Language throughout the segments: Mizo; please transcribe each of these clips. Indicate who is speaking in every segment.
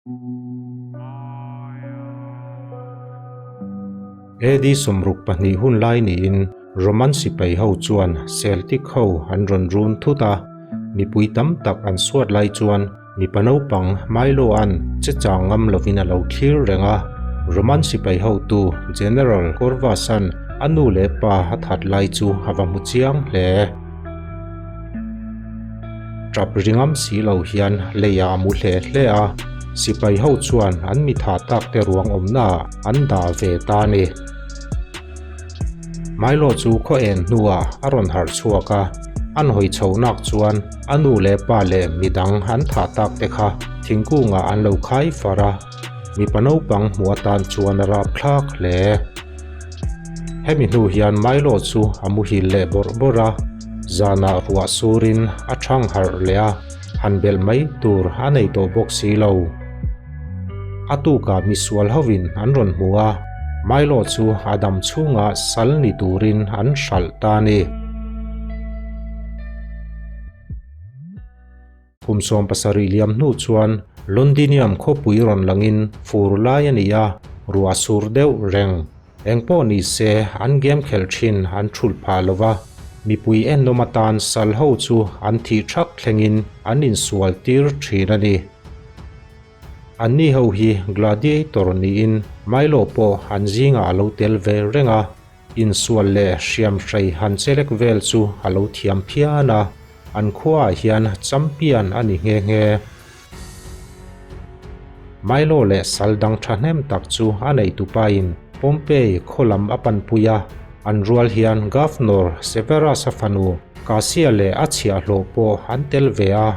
Speaker 1: AD 62 hun lai niin Roman sipai ho chuan Celtic ho an rawn run thut a, mipui tam tak an suat lai chuan mipa naupang Milo-a'n che chang ngam lovin a lo thlir reng a. Roman sipai hotu General Corvus-a'n a nu leh pa a that lai chu a va hmu chiang hle. Tap ringam si lo hian leiah a mu hle hle a, sipai ho chuan an mi tha tak te ruang awmna ah an dah ve ta a ni. Milo chu khaw en hnuah a rawn harh chhuak a, an hawi chho nak chuan a nu leh pa leh midang an thah tak te kha thingkungah an lo khai far a, mipa naupang hmuh atan chuan a rapthlak hle. Hemi hnu hian Milo chu a muhil leh bawrh bawrh a, zanah ruah surin a thang harh leh a, han belh mai tur a nei tawh bawk si lo. A tukah misual hovin an rawn hmu a, Milo chu a dam chhungah sal ni turin an hralh ta a ni. Kum 70 liam hnu chuan Londinium khawpui rawn langin fur lai a ni a, ruah sur deuh reng. Engpawh ni se an game khelh thin an thulh phah lo va, mipui ennawm atan sal ho chu an thih thak thlengin an insual tir thin a ni. Anni ho hi gladiator niin Milo pawh an zingah a lo tel ve reng a, insual leh hriamhrei han chelek vel chu a lo thiam phian a. An khuaah hian champion a ni nghe nghe. Milo leh sal dang thahnem tak chu a neitupain Pompeii khaw lam a panpui a, an rual hian Governor Severus-a fanu Cassia leh a chhiahhlawh pawh an tel ve a.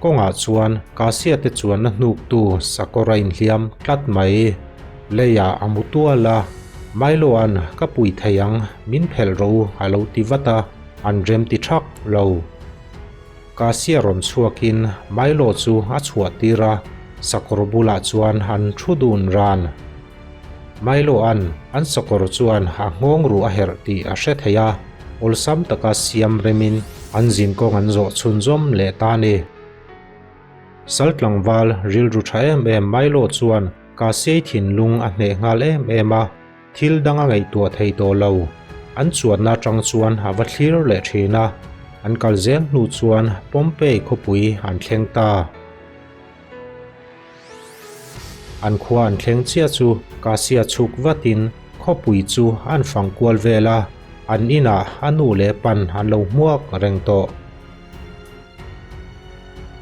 Speaker 1: Kawngah chuan Cassia te chuanna hnuktu sakawr a inhliam tlat mai. Leiah a mu tual a, Milo-a'n ka pui thei ang, min phelh rawh u a lo ti vat a. An rem ti thak lo. Kasia rawn chhuakin Milo chu a chhuah tir a, sakawr bulah chuan an thu dun ran. Milo-a'n an sakawr chuan a nghawng ruh a herh tih a hre thei a, awlsam taka siam remin an zinkawng an zawh chhunzawm leh ta a ni. Sal tlangval rilru tha em em Milo chuan Kasiei thinlung a hneh nghal em em a. Thil dang a ngaihtuah thei tawh lo. An chuanna atang chuan a va thlir leh thin a, an kal zel hnu chuan Pompeii khawpui an thleng ta. An khua an thleng chiah chu Cassia chhuk vatin khawpui chu an fang kual vel a, an inah a nu leh pan an lo hmuak reng tawh.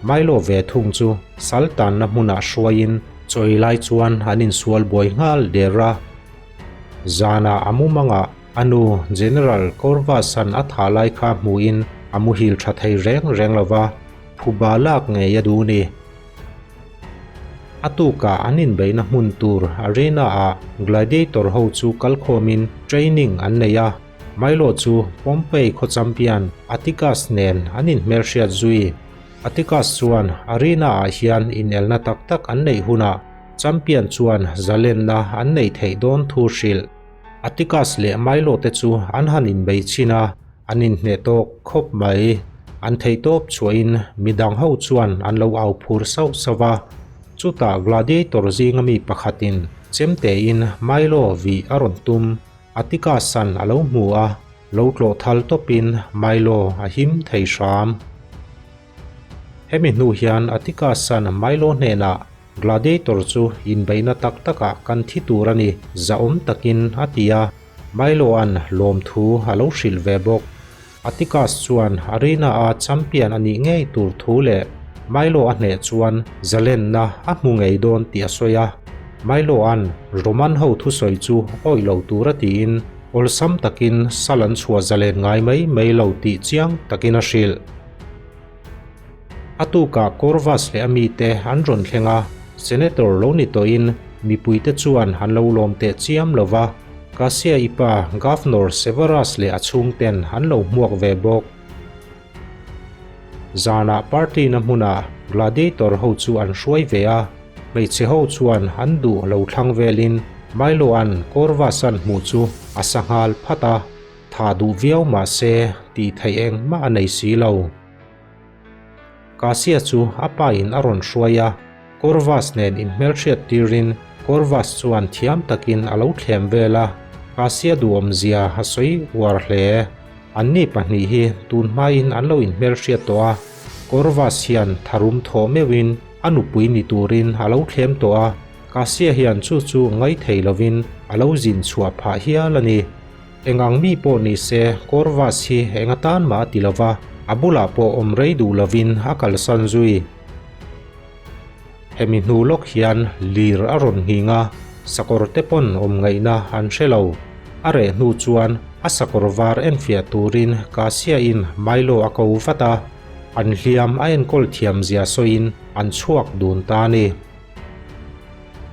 Speaker 1: Milo ve thung chu sal tanna hmunah hruaiin chawi lai chuan an insual buai nghal der a. Zanah a mumangah a nu General Corvus-a'n a tha lai kha hmuhin a muhil tha thei reng reng lo va, phuba lak ngei a duh ni. A tukah an inbeihna hmun tur arena-ah gladiator ho chu kalkhawmin training an nei a. Milo chu Pompeii khaw champion Atticus nen an inhmelhriat zui. Atticus chuan arena ah hian inelna tak tak an neih hunah champion chuan zalenna an neih theih dawn thu hrilh. Atticus leh Milo te chu an han inbei chin a, an inhneh tawk khawp mai. An theihtawp chhuahin midang ho chuan an lo au phur sauh sauh a. Chutah gladiator zinga mi pakhatin chemtein Milo vih a rawn tum. Atticus-a'n a lo hmu a, lo tlawh thal tawpin Milo a him thei hram. Hemi hnu hian Atticus-a'n Milo hnenah, Gladiator chu inbeihna tak takah kan thi tur a ni, zahawm takin a ti a, Milo-a'n lawmthu a lo hrilh ve bawk. Atticus chuan arena-a champion a nih ngei tur thu leh Milo a hneh chuan zalenna a hmu ngei dawn tih a sawi a. Milo-a'n Roman ho thusawi chu awih lo tura tiin awlsam takin sal an chhuah zalen ngai mai mai lo tih chiang takin a hrilh. A tukah Corvus leh a mite an rawn thleng a, Senator lo ni tawhin mipuite chuan an lo lawm teh chiam lo va, Cassia i pa Governor Severus leh a chhungten an lo hmuak ve bawk. Zanah party na hmunah gladiator ho chu an hruai ve a, hmeichhe ho chuan an duh lo thlang velin Milo-a'n Corvus-a'n hmuh chu a sa nghal phat a. Tha duh viau mah se tih theih engmah a nei si lo. Kasia chu a pa in a rawn hruai a, Corvus nen inhmelhriat tirin Corvus chuan thiam takin a lo thlem vel a, Cassia duhawmzia a sawi uar hle. Anni pahnih hi tun hmain an lo inhmelhriat tawh a, Corvus hian tharum thawh meuhin a nupui ni turin a lo thlem tawh a, Cassia hian chu chu ngaithei lovin a lo zin chhuah phah hial a ni. Eng ang mi pawh ni se Corvus hi eng atan mah a ti lova, a bulah pawh awm rei duh lovin a kalsan zui. Hemi hnu lawk hian lir a rawn nghing a, sakawr te pawn awm ngaihna an hre lo. A reh hnu chuan a sakawr var enfiah turin Cassia-in Milo a ko vat a, an hliam a enkawl thiam zia sawiin an chhuak dun ta a ni.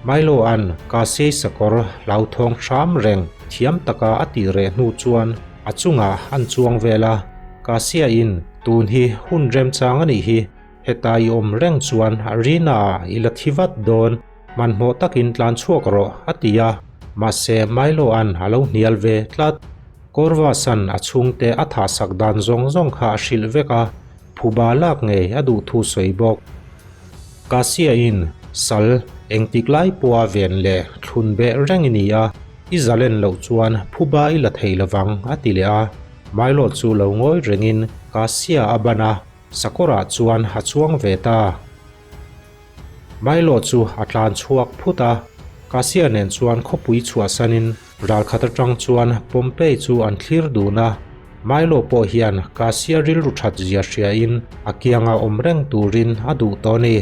Speaker 1: Milo-a'n Cassia-i sakawr hlauthawng hram reng thiam taka a tih reh hnu chuan a chungah an chuang vel a, Cassia-in tun hi hun remchang a nih hi. Heta i awm reng chuan arena ah i la thi vat dawn, hmanhmawh takin tlan chhuak rawh, a ti a. Mahse, Milo-a'n a lo hnial ve tlat. Corvus-a'n a chhungte a thahsak dan zawng zawng kha a hrilh vek a, phuba lak ngei a duh thu sawi bawk. Cassia-in, Sal, engtik lai pawha ven leh thlun beh reng i ni a, i zalen loh chuan phuba i la thei lovang, a ti leh a. Milo chu lo ngawi rengin Cassia a ban a. Sakawrah chuan a chuang ve ta. Milo chu a tlan chhuak phut a, Cassia nen chuan khawpui chhuahsanin ralkhat atang chuan Pompey chu an thlir dun a. Milo pawh hian Cassia rilru that zia hriain a kianga awm reng turin a duh tawh a ni.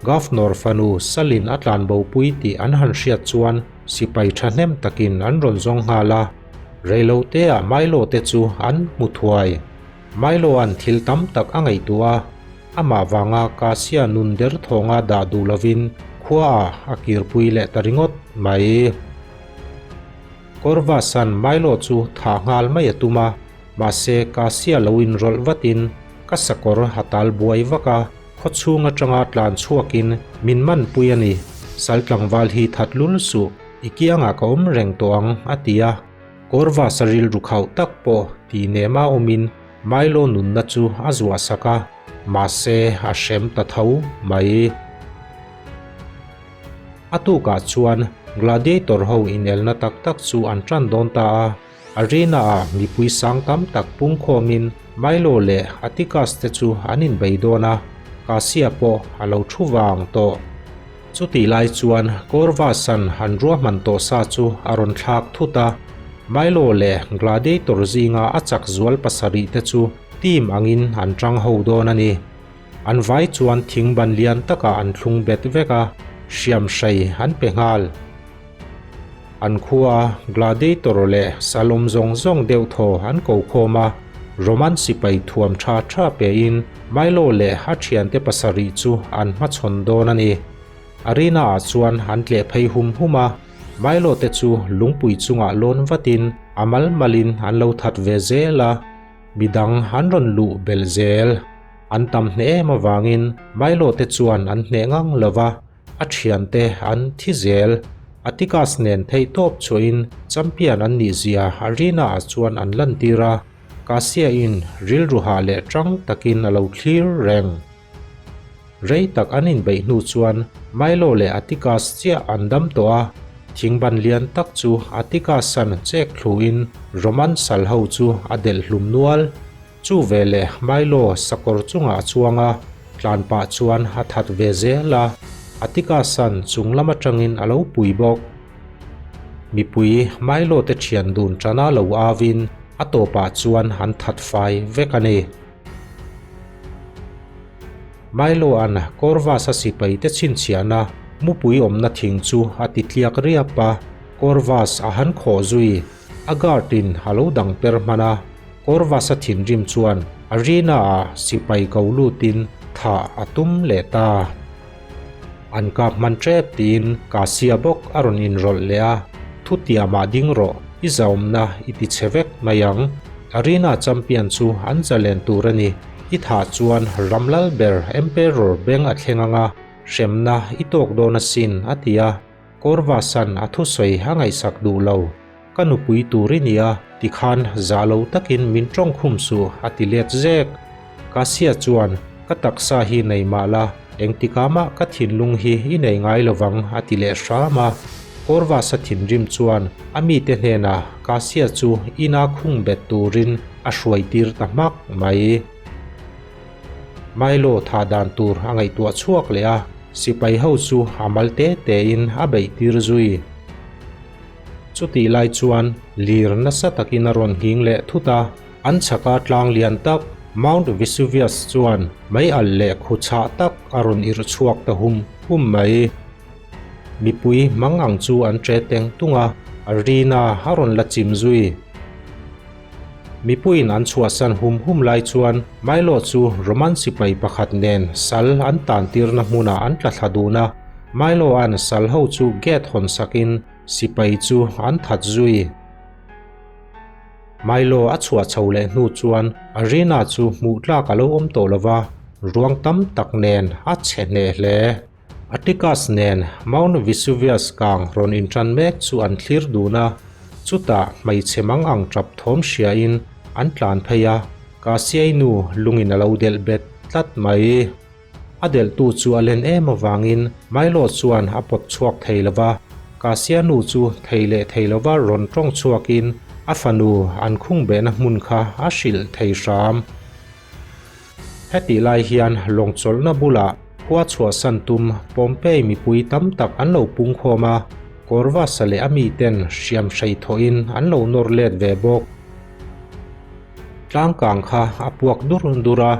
Speaker 1: Governor fanu Salin a tlan bopui tih an han hriat chuan sipai thahnem takin an rawn zawng nghal a, reiloteah Milo te chu an hmu thuai. Milo-a'n thil tam tak a ngaihtuah a, amah vanga Cassia nun derthawnga dah duh lovin khuaah a kirpui leh ta ringawt mai. Corvus-a'n Milo chu thah nghal mai a tum a, mahse Cassia lo inrawlh vatin ka sakawr a tal buai vak a, khawchhung atanga tlan chhuakin min manpui a ni, sal tlangval hi that lul suh, i kiangah ka awm reng tawh ang, a ti a. Corvus a rilru khauh tak pawh tih nema awmin Milo nunna chu a zuah sak a, mahse a hrem ta tho mai. A tukah chuan Gladiator ho inelna tak tak chu an tan dawn ta a, arena ah mipui sang tam tak pungkhawmin Milo leh Atticus te chu an inbei dawn a, Cassia pawh a lo thu vang tawh. Chutih lai chuan Corvus-a'n an ruahman tawh sa chu a rawn thlak thut a, Milo leh Gladiator zinga a chak zual pasarih te chu team angin an tang ho dawn a ni. An vai chuan thing ban lian takah an thlung bet vek a, hriam hrei an pe nghal. An khua Gladiator leh Salom zawng zawng deuh thaw an ko khawm a, Roman sipai thuam tha tha pein Milo leh a thiante pasarih chu an hmachhawn dawn a ni. Arena ah chuan an tleh phei hum hum a, Milo te chu lungpui chungah lawn vatin a mal malin an lo that ve zel a, midang an rawn luh belh zel. An tam hneh em avangin Milo te chuan an hneh ngang lo va, A thiante an thi zel. Atticus nen theihtawp chhuahin champion an nih zia arena ah chuan an lantir a, Cassia in rilru hah leh tang takin a lo thlir reng. Rei tak an inbeih hnu chuan Milo leh Atticus chiah an dam tawh a, thingban lian tak chu Atticus-a'n chek thluin Roman sal ho chu a delh hlum nual. Chu veleh Milo sakawr chungah a chuang a, tlan pah chuan a that ve zel a, Atticus-a'n chung lam atangin a lo pui bawk. Mipui Milo te thian dun tana lo avin a tawpah chuan an that fai vek a ni. Milo-a'n Corvus-a sipai te chhinchhiahna mupui awmna thing chu a ti tliak riap a, Corvus a han khawh zui. A guard in a lo dang per hman a, Corvus-a thinrim chuan arena ah sipai ko lutin thah a tum leh ta. An kap hman tep tiin Cassia bawk a rawn inrawlh leh a, Thutiamah ding rawh, i zaumna i ti chhe vek mai ang. Arena champion chu an zalen tur a ni, i thah chuan ramlal ber Emperor beng a thleng anga hremna i tawk dawn asin, a ti a. Corvus-a'n a thusawi a ngaihsak duh lo. Ka nupui tur i nia, tikhan za lo takin min tawng khum suh, a ti let zek. Cassia chuan, Ka taksa hi nei mah la, Engtikah mah ka thinlung hi i nei ngai lovang a ti leh hram a. Corvus-a thinrim chuan a mite hnenah Cassia chu ina khung bet turin a hruai tir ta hmak mai. Milo thah dan tur a ngaihtuah chhuak leh a, sipai ho chu a mal te tein a beih tir zui. Chutih lai chuan lir nasa takin a rawn nghing leh thut a, an chhaka tlang lian tak Mount Vesuvius chuan mei alh leh khu chhah tak a rawn irh chhuak ta hum hum mai. Mipui hmang ang chu an ṭe teng tung a, Rina a rawn la chim zui. Mipuiin an chhuahsan hum hum lai chuan Milo chu Roman sipai pakhat nen sal an tantirna hmunah an tla thla dun a, Milo-a'n sal ho chu gate hawn sakin sipai chu an that zui. Milo a chhuah chho leh hnu chuan Arena chu hmuh tlak a lo awm tawh lo va, ruang tam tak nen a chhe hneh hle. Atticus nen Mount Vesuvius kang rawn inṭan mek chu an thlir dun a, chutah hmeichhe mang ang ṭap thawm hriain an tlan phei a, Cassiai nu lungin a lo delh bet tlat mai. A delhtu chu a len em avangin Milo chuan a pawt chhuak thei lo va, Cassia nu chu thei leh thei lova rawn ṭawng chhuakin a fanu an khung behna hmun kha a hrilh thei hram. Hetih lai hian lawng chawlhna bulah khua chhuahsan tum Pompeii mipui tam tak an lo pung khawm a, Corvus-a leh a miten hriam hrei thawhin an lo nawr let ve bawk. Tlangkang kha a puak dur dur a,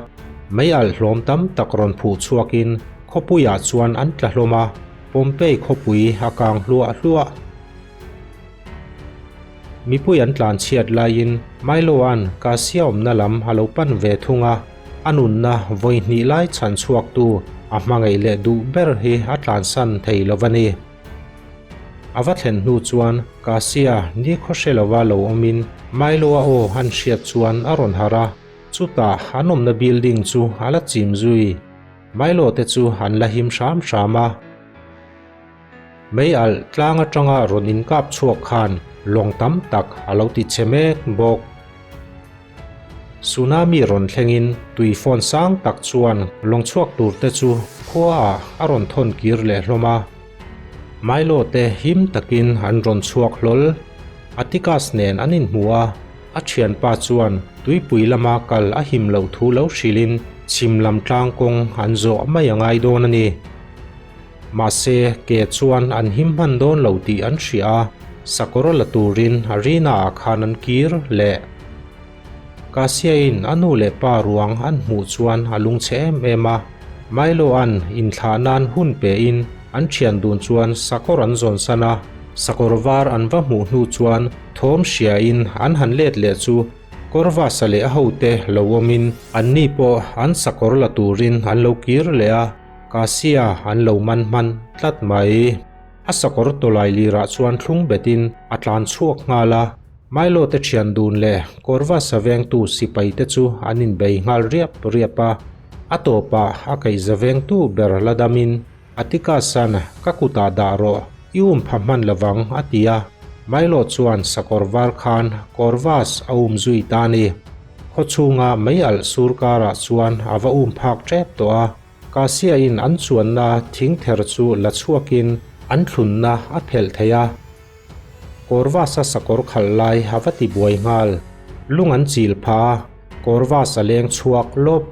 Speaker 1: mei alh hlawm tam tak rawn phuh chhuakin khawpuiah chuan an tla hlawm a, Pompeii khawpui a kang hluah hluah. Mipui an tlan chhiat laiin Milo-a'n Cassia awmna lam a lo pan ve thung a, a nunna vawi hnih lai chhan chhuaktu a hmangaih leh duh ber hi a tlansan thei lo a ni. A va thlen hnu chuan Cassia nikhaw hre lova lo awmin Milo-a aw an hriat chuan a rawn harh a, chutah an awmna building chu a la chim zui. Milo te chu an la him hram hram a. Mei alh tlang atanga rawn inkap chhuak khan lawng tam tak a lo ti che mek bawk. Tsunami rawn thlengin tui fawn sang tak chuan lawng chhuak tur te chu khua ah a rawn thawn kir leh hlawm a. Milo te him takin an rawn chhuak hlawl. Atticus nen an inhmu a, a thianpa chuan tuipui lama kal a him loh thu lo hrilhin chhim lam tlang kawng an zawh mai a ngai dawn a ni. Mahse, ke chuan an him hman dawn lo tih an hria a, sakawr la turin arena ah khan an kir leh. Cassia-in a nu leh pa ruang an hmuh chuan a lungchhe em em a, Milo-a'n inthlah nan hun pein an thian dun chuan sakawr an zawn san a, sakawr var an va hmuh hnu chuan thawm hriain an han let leh chu Corvus-a leh a hote lo awmin anni pawh an sakawr la turin an lo kir leh a. Cassia an lo man hman tlat mai. A sakawr tawlai lirah chuan thlung betin a tlan chhuak nghal a, Milo te thian dun leh Corvus a vengtu sipai te chu an inbei nghal riap riap a. A tawpah a kaihza vengtu ber la damin Atticus-a'n ka kutah dah rawh, i um pha hman lovang a ti a, Milo chuan sakawr var khan Corvus a um zui ta a ni. Khaw chhunga mei alh sur karah chuan a va um phak tep tawh a, Cassia-in an chuanna thing ther chu la chhuakin an thlunna a phelh thei a. Corvus-a sakawr khalh lai a va ti buai nghal. Lung an chil phah a, Corvus a leng chhuak lawp.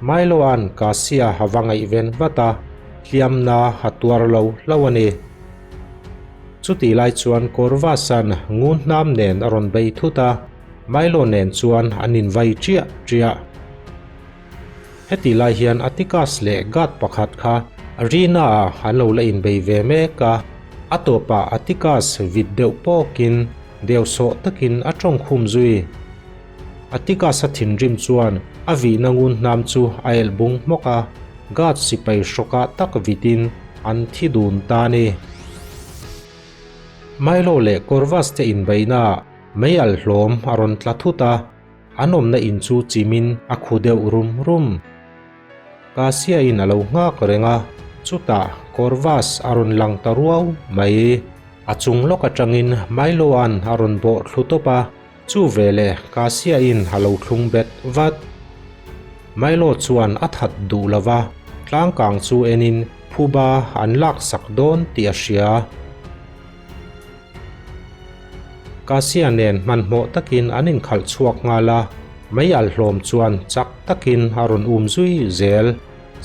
Speaker 1: Milo-a'n Cassia a va ngaihven vat a, hliamna a tuar lo hlauh a ni. Chutih lai chuan Corvus-a'n ngun hnam nen a rawn bei thut a, Milo nen chuan an invai chiah chiah. Hetih lai hian Atticus leh guard pakhat kha arena-ah an lo la inbei ve mek a, a tawpah Atticus vit deuh pawkin deuhsawh takin a tawngkhum zui. Atticus-a thinrim chuan a vihna ngun hnam chu a elh bung hmawk a, guard sipai hrawkah tak vitin an thi dun ta a ni. Milo leh Corvus te inbeihnaah mei alh hlawm a rawn tla thut a, an awmna in chu chimin a khu deuh rum rum. Cassia-in a lo nghak reng a, chutah Corvus a rawn lang ta ruau mai. A chung lawk atangin Milo-a'n a rawn bawh thlu tawp a, Chu veleh Cassia-in a lo thlung bet vat. Milo chuan a that duh lo va, Tlangkang chu enin phuba an laksak dawn tih a hria. Kasia nen hmanhmawh takin an inkhalh chhuak nghal a, mei alh hlawm chuan chak takin a rawn um zui zel.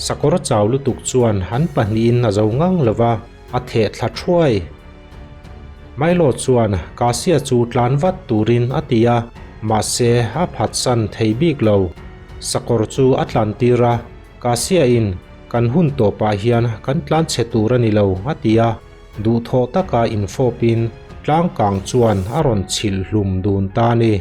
Speaker 1: Sakawr chau lutuk chuan an pahnihin a zo ngang lo va, a theh thla thuai. Milo chuan Kasia chu tlan vat turin a ti a, mahse a phatsan thei bik lo. Sakawr chu a tlan tir a, Kasia in kan hun tawpah hian kan tlan chhe tur a ni lo a ti a, duhthawh taka infawpin tlangkang chuan a rawn chhilh hlum dun ta a ni.